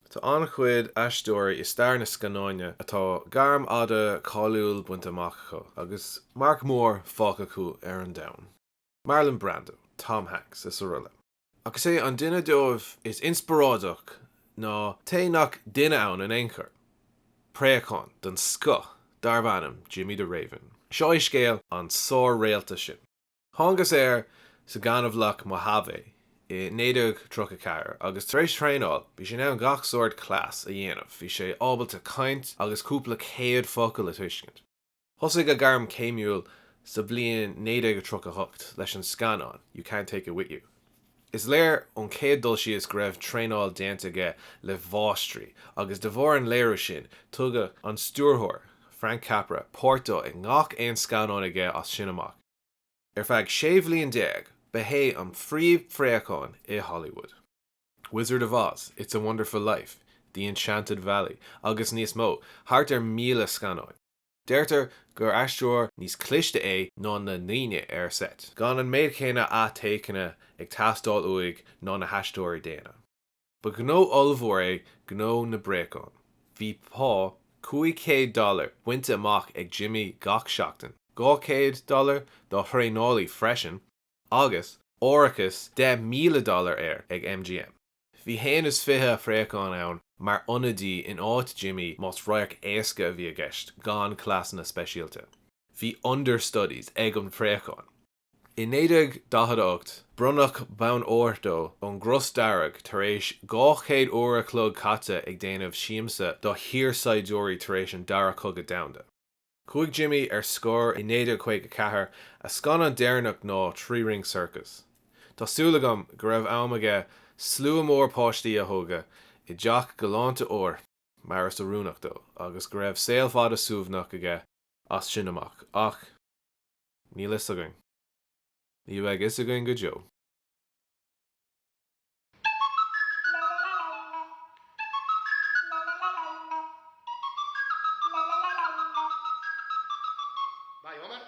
Tá an-chuid aisteoirí i stair na scannáine atá gairm fhada cáiliúil bainte amach acu agus marc mór fágtha acu ar an domhan. Marlon Brando, Tom Hanks is araile. Ach is é an duine dóibh is inspioráideach ná té nach duine ann in aon chor. Préachán den scoth darbh ainm Jimmy the Raven. Seo é scéal an sár-réalta sin. Thángthas air sa ghaineamhlach Mojave i 1934 agus tar éis traenáil bhí sé in ann gach sórt cleas a dhéanamh, bhí sé ábalta caint agus cúpla céad focal a tuiscint. Thosaigh a ghairm chéimiúil sa bhliain 1938 leis an scannán You Can't Take It With You. Is léir ón chéad dul síos go raibh traenáil déanta aige le mháistrí agus de bharr an léiriú sin tugadh an stiúrthóir, Frank Capra, páirt dó i ngach aon scannán aige as sin amach. Ar feadh 16 bhliain, ba é an phríomhphréachán i Hollywood. Wizard of Oz, It's a Wonderful Life, The Enchanted Valley agus níos mó, thart ar 1,000 scannáin. Deirtear gur aisteoir níos cliste é ná na ndaoine ar seit, gan an méid chéanna ath-téiceanna ag teastáil uaidh ná na haisteoirí daonna. Ba ghnó ollmhór é gnó na bpréachán. Bhí pá 500 dollar bainte amach ag Jimmy gach seachtain, 200 dollar dá thraenálaí freisin, agus árachas 10,000 dollar air ag MGM. Bhí haon is 20 préachán ann mar ionadaí in áit Jimmy más radharc éasca a bhí i gceist, gan cleasanna speisialta. Bhí understudies ag an bpréachán. I 1948, bronnadh bonn óir dó ón gCros Dearg tar éis 200 uair a chloig caite ag déanamh siamsa do hiarshaighdiúirí tar éis an Dara Cogadh Domhanda. Chuaigh Jimmy ar scor i 1954, a scannán deireanach ná Three Ring Circus. Tá súil agam go raibh am aige slua mór páistí a thógadh i dteach galánta úr mar is oiriúnach dó agus go raibh saol fada suaimhneach aige as sin amach, ach. Níl fhios againn. Ní bheidh fhios againn go deo. Vai, Omar.